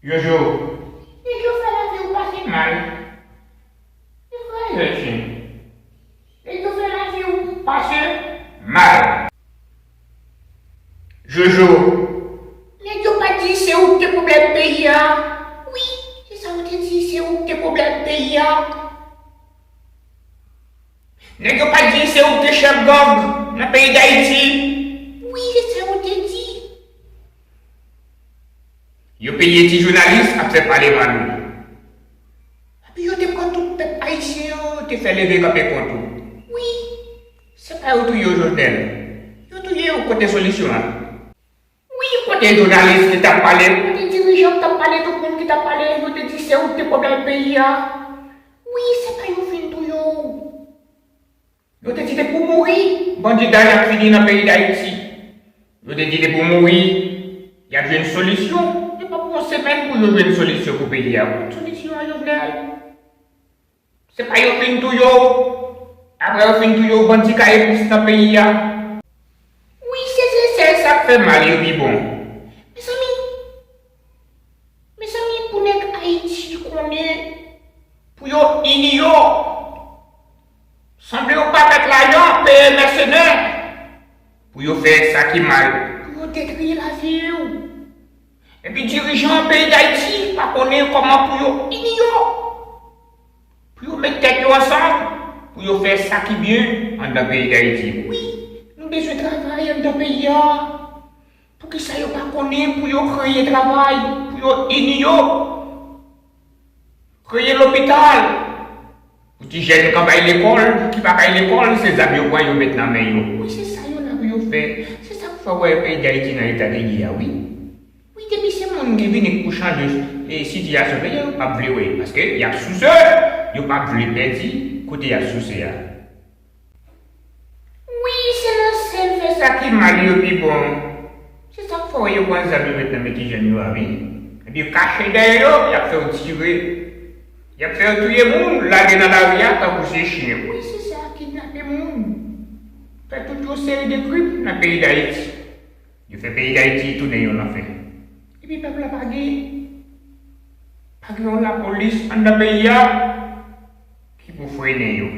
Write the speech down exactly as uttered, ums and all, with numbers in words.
Jojo, nèg yo fè lavi w pase mal. Se vre, Jèlchin. Nèg yo fè lavi w pase mal. Jojo, nèg yo pa t di se ou ki te pwoblèm peyi a? Wi, se sa yo te di, se ou ki te pwoblèm peyi a. Nèg yo pa t di se ou ki te chèf gang nan peyi Dayiti? Wi, se sa yo te di. Yo peye ti jounalis ap fè pale mal ou. Epi yo te pran tout pèp ayisyen an, yo te fè leve kanpe kont ou. Wi, se pa yo touye w, Jovenel. Yo touye w, kote solisyon an? Wi, kote jounalis ki t ap pale, kote dirijan ki t ap pale, tout moun ki t ap pale, yo te di se ou ki te pwoblèm peyi a. Wi, se pa yo fin touye w. Yo te di depi w mouri, bandi dal ap fini nan peyi Dayiti. Yo te di depi w mouri, y ap jwenn solisyon. Yo pa pran yon semèn pou yo jwenn solisyon pou peyi a. Kot solisyon an, Jovenel? Se pa yo fin touye w. Apre yo fin touye w, bandi ka ye plis nan peyi a. Wi, se Sesèl sa k fè mal yo pi bon. Mezanmi, mezanmi, pou nèg Ayiti konnen, pou yo ini yo. Sanble yo pa mèt lajan, peye mèsenè pou yo fè sa ki mal, pou yo detwi lavi w. Epi dirijan peyi Dayiti pa konnen kòman pou yo ini yo, pou yo met tèt yo ansanm, pou yo fè sa ki byen anndan peyi Dayiti. Wi, nou bezwen travay anndan peyi a. Poukisa yo pa konnen pou yo kreye travay, pou yo ini yo? Kreye lopital. Pou ti jèn k anvi lekòl, ki pa kay lekòl, se zam yo pran yo met nan men yo. Wi, se sa yo la pou yo fè. Se sa k fè w wè peyi Dayiti nan eta ke li ye a, wi. Wi, depi se moun ki vini pou chanje, e, sitiyasyon peyi a, yo p ap vle wè. Paske y ap souse, yo p ap vle pèdi kote y ap souse a. Wi, se nan sèl fè sa ki mal yo pi bon. Se sa k fè w wè yo pran zam yo met nan men ti jèn yo a, wi. Epi yo kache dèyè yo, y ap fè yo tire. Y ap fè yo touye moun, lage nan lari a tankou se chen. Wi, se sa, kidnape moun. Fè tout yon seri de krim nan peyi Dayiti. Yo fè peyi Dayiti tounen yon lanfè. Epi pèp la pa gen, pa gen yon lapolis anndan peyi a ki pou frennen yo.